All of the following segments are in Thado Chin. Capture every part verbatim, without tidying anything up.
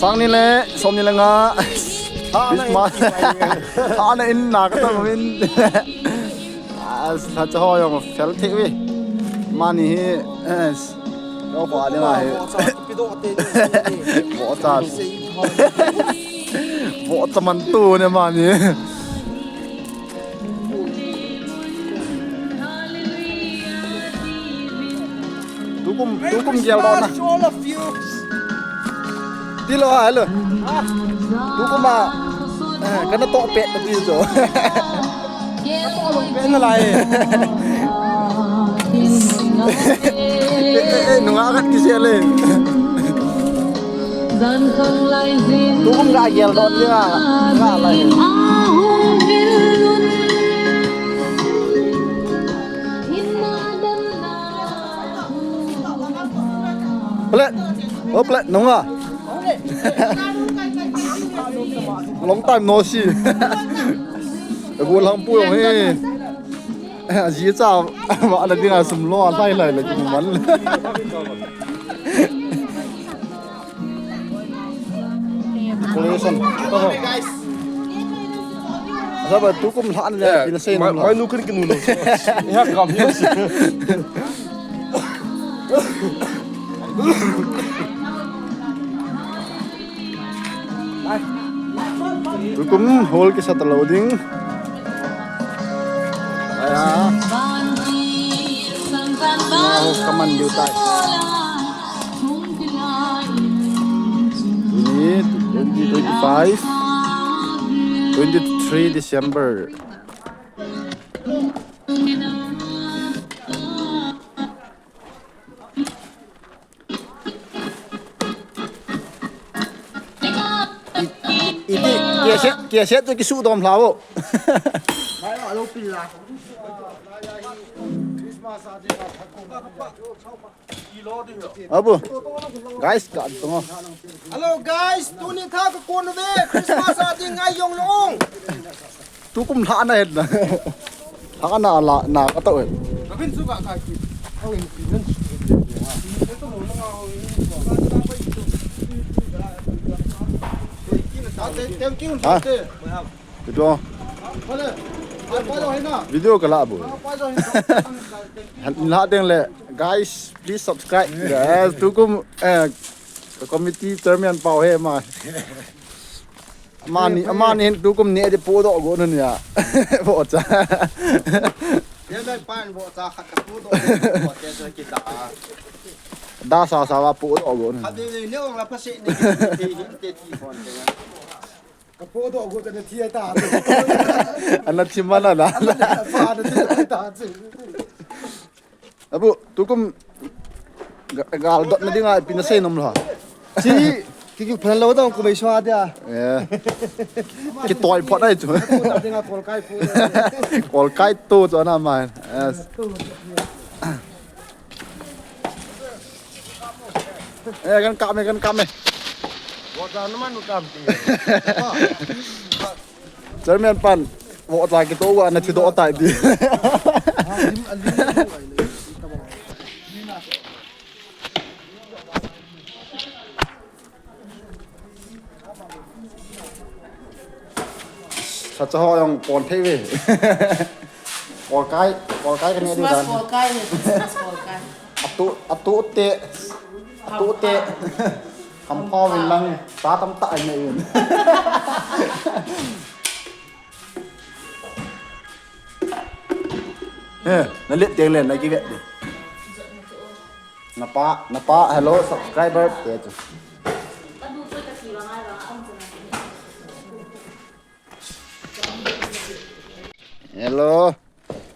Sang ni le, som ni le nga. Christmas. Thana in na ka ta min. As, tha cha ho jong fel thei ve. Mani hi, as. Yo pa ni ma hi. Bo cha. Bo cha man tu ne mani. Tukum, tukum gel doh na. All of you. Ti lo, hello. Tukum a, eh, kana toh pet na ti jo. Pet na lai. Eh, eh, eh, nunga kat kisi le. Tukum ga gel doh ti ga, ga lai. Ple, oh, ple, nunga. Long time no see. Go lang pu yong he. Ji cha, ma la dinga sum lo, lai lai le man. Decoration. Asa ba tukum lhan le, yeah, pina sei mai, nom la. Mai nu kan kinu lo. Ya kam ni. Tukum hol kisa ta lo ding. Aya. Now, come on, you guys. Twenty, twenty-five, twenty-three December. Iti, kiasia, kiasia tu kisu dom hlavo. Abu. Guys, ka tongo. Hello guys, tuni tha ka kon ve, Christmas a ding ngai jong long. Tukum lhana het na. Lhana la na ka to het. Thank you. Ha? Video. Video ka la bu. La ding le, guys, please subscribe. Yes, tukum, eh, committee chairman pau he ma. Mani, mani tukum ne de po do go nun ya. Bo cha. Ye dai pan bo cha khat ka po do go te so ki da. Da sa sa wa po do go nun. Khat de ne ong la pa se ne ki te ti kon te. Ka po do go te ne ti ta. Ana ti mana la. Ana pa de ti ta. Abu, tukum ga-, gal dot na dinga pina sei nom lo. Chi, ki, ki phan lo dong ko mai swa dia. Yeah. Ki toi phot ai chu. Ko ta dinga kol kai pho. Kol kai to chu na mai. Yes. Eh, kan kap me, kan kap me. Wo ta na man kam ti. Chairman pan, vo ta ki to wa na thi do tai di. Sa cha ho jong pon thei ve. Kol kai, kol kai ka ne di dan. Kol kai ni, Christmas kol kai. Atu, atu te, atu te. Kampau in lang, sa tam ta ne in. Eh, na let teng le, na ki vet de. Na pa, na pa, hello, subscriber, te chu. Hello,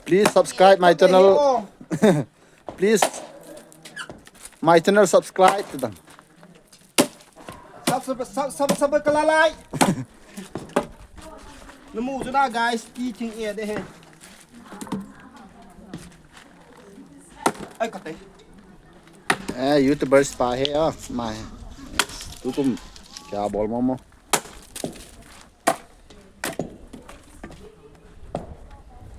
please subscribe my channel. Please, my channel subscribe. Sub, sub, sub, sub, sub, kalalai. Namu juna guys, ti thing e de he. Ai kate. Eh, YouTubers pa he, ah, mai. Tukum kya bol momo.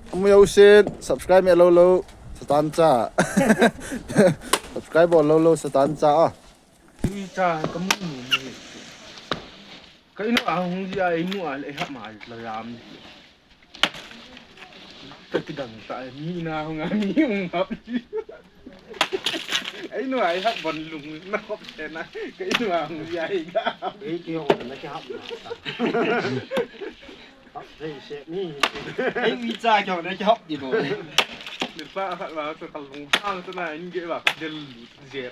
Amu yo sin, subscribe me lo lo, satan cha. Subscribe lo lo, satan cha, ah. Ui cha, kamu mu mu. Ka inu a hung ji a, inu a le hap ma la jam. Ka kidang ta, mi na hung a, mi hung hap. Ka inu a hap bon lung na hop te na. Ka inu a hung ji a ga. Ei ki hop na ki hap na. Hap thei se ni. Ei mi cha ki hop na ki hop di bo. Ni pa hap la ka lung hang ta na in ge ba ka del jep.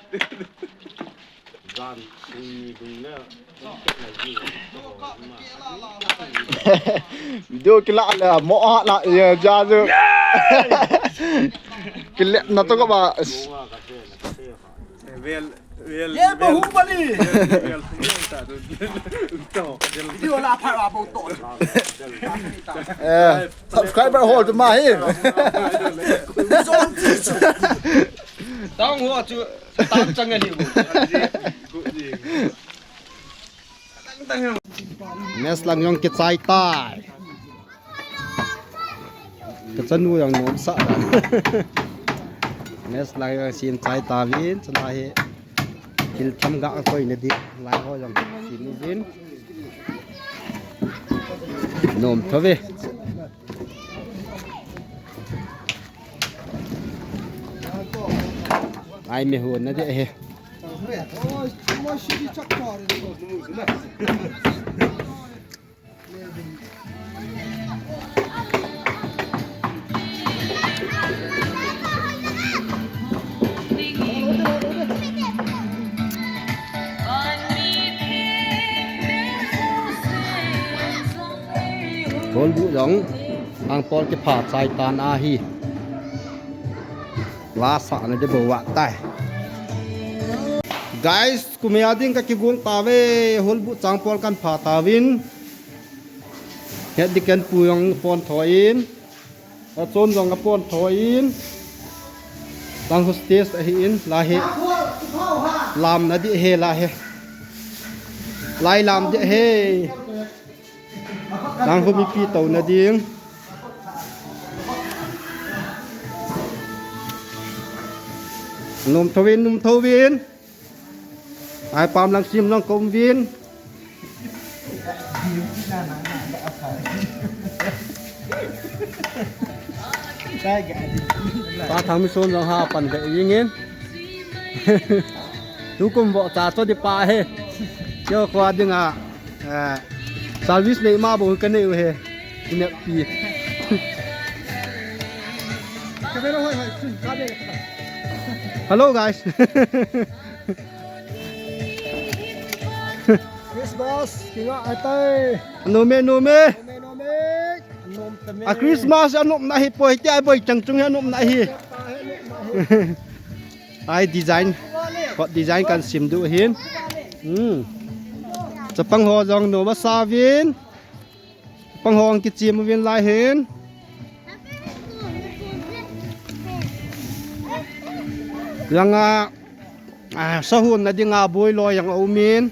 Video kila le mo a la ya ja ju. Kile na to ko ba. Vel vel. Ye Bahubali. Video la pha ba bo to. Eh, subscriber hol tu ma hi. Tang ho chu. Tang chang ani. Mess lang jong kichai tai. Ka chanu jong nom sa. Mess lang jong sim chai ta vin, chulai hi. Thil tham ga koi na di. Lai ho jong sim vin. Nom tho ve. Ai me hu na de he. Kol bu jong, ang pol kipha chai tan ahi. La sa na de bo wa tai. Guys, kumia ding ka kigong ta ve, hol bu chang pol kan pha ta vin. Het di ken pu jong pon tho in. A chon jong a pon tho in. Lang hostage ahi in, la he. Lam na di he la he. Lai lam di he. Lang ho mipi to na ding. Nom tho vin, nom tho vin. Ai pam lang sim lang kom vin. Pa thang mi son jong ha pan ve ing in. Tu kum vo cha cho di pa he. Yo ko ding a. Eh, service nei ma bo ka nei u he. Ina pi. Hello guys. Christmas kinga atai. Nom e, nom e. Nom e, nom e. Nom tame. A Christmas a nom na hi poi, ti a boi chang chung a nom na hi. Ai design. Kot design kan sim du hin. Hmm. Chapang ho jong nom a sa vin. Chapang ho ang kichim vin lai hin. Langa, ah, sahun na dinga boi loi ang a um in.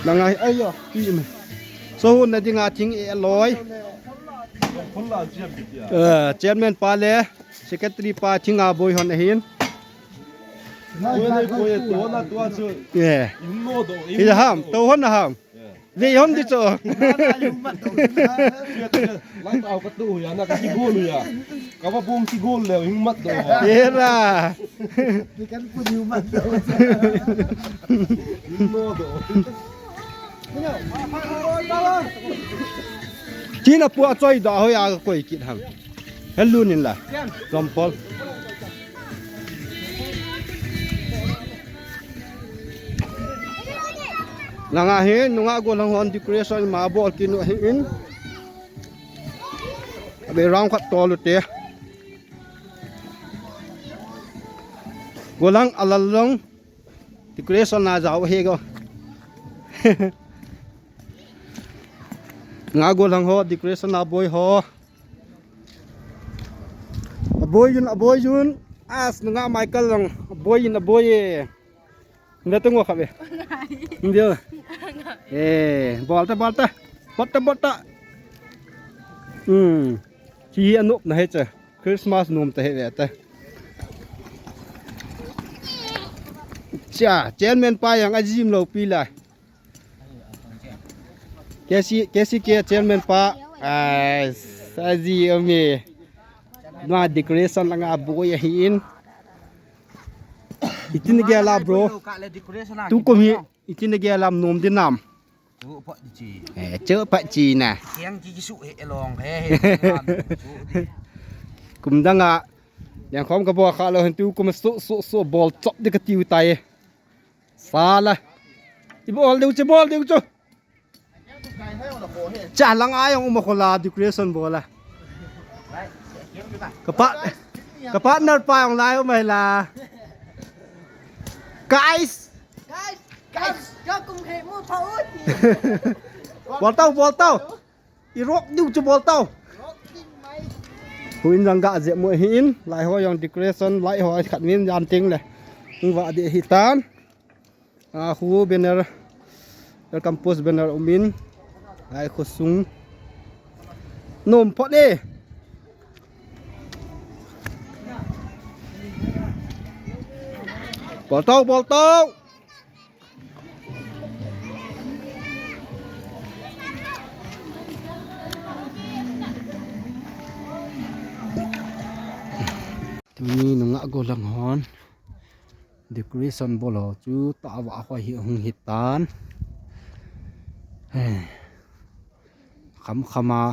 Langa, ai yo, pi me. Sahun na dinga thing e loi. Eh, chairman pa le. Secretary pa thinga boi hon ahin. Ye. Hi ham, to hon ham. Ve hon di cho. Lai tao ka tu ya na ka ki gol ya. Ka ba bom ki gol le hing mat do. Ye la. Ni kan pu ni mat do. Hing no do. China pu a choi da hoi a koi kit ham. Hello nin la. Jompol. Langa hi nunga golang hon decoration ma bol kinu hi in. Abe round khat tolu te. Golang alal long. Decoration na jao he go. Nga golang ho, decoration na boi ho. Aboi jun, aboi jun. As nga Michael lang. Aboi jun, aboi e. Nga tungo khabe. Ndio. Eh, bolta, bolta. Bolta, bolta. Hmm. Chi anop na he cha. Christmas nom ta he ve ta. Ya, chairman pa jong ajim lou pi la. K C, K C K chairman pa, ah, saji ome. Na decoration langa boi ahin. Itin gel a bro. Tukum hi, itin gel a nom dinam. Eh, chu pa chi na. Kum dang a, yang khom ka bol kha lou hin tukum su, su, su, bol chop di ka tiu tai. Sala. Ibol deu chu, bol deu chu. Cha lang a jong um a khola decoration bol a. Ka pa, ka partner pa jong lai um a hi la. Guys. Guys, guys, ka kum he mu pha u ti. Bol tau, bol tau. I rock diu chu bol tau. Hu in jang ga je mu hi in, lai ho jong decoration, lai ho khat min jan ting le. Ung va de hi tan. A, khu banner, welcome post banner um in, lai khu sung. Nom phot e. Bol tau, bol tau. Tuni nungah golang hon. Decoration bol ho chu tah a va hoi hi hung hi tan. He. Kham kham a.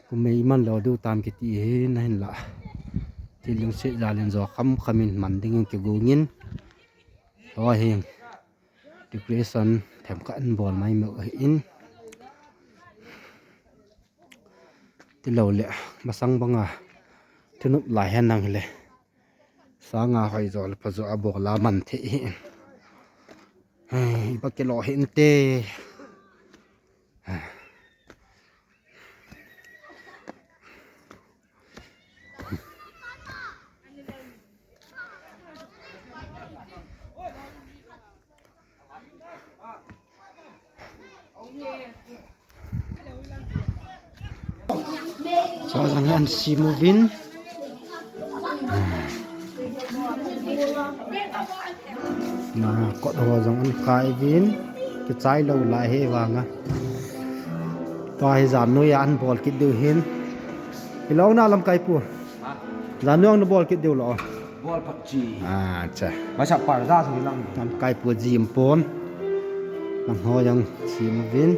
Kum mei man lou diu tam kiti hi na hin la. Thil lungset jal in jo kham kham in man ding in kigong in. Ho hi. Decoration themkhat in bol mai mo hi in. Tilou le, masang banga, thunup lai hen nang le. Sanga hoi jo le pha jo a bol a man thei hi. Hei, ba kilo hi inte. Sa jang an si movin. Na kot ho jong an kai vin. Kichai lou lai he vanga. Tua hi jan noi a an bol kit diu hin. Hilou na lamkai pu. Jan noi a na bol kit diu lo. Bol pat chi. Ah, cha. Masa parda thei lang. Lamkai pu jim pon. Lang ho jong si movin.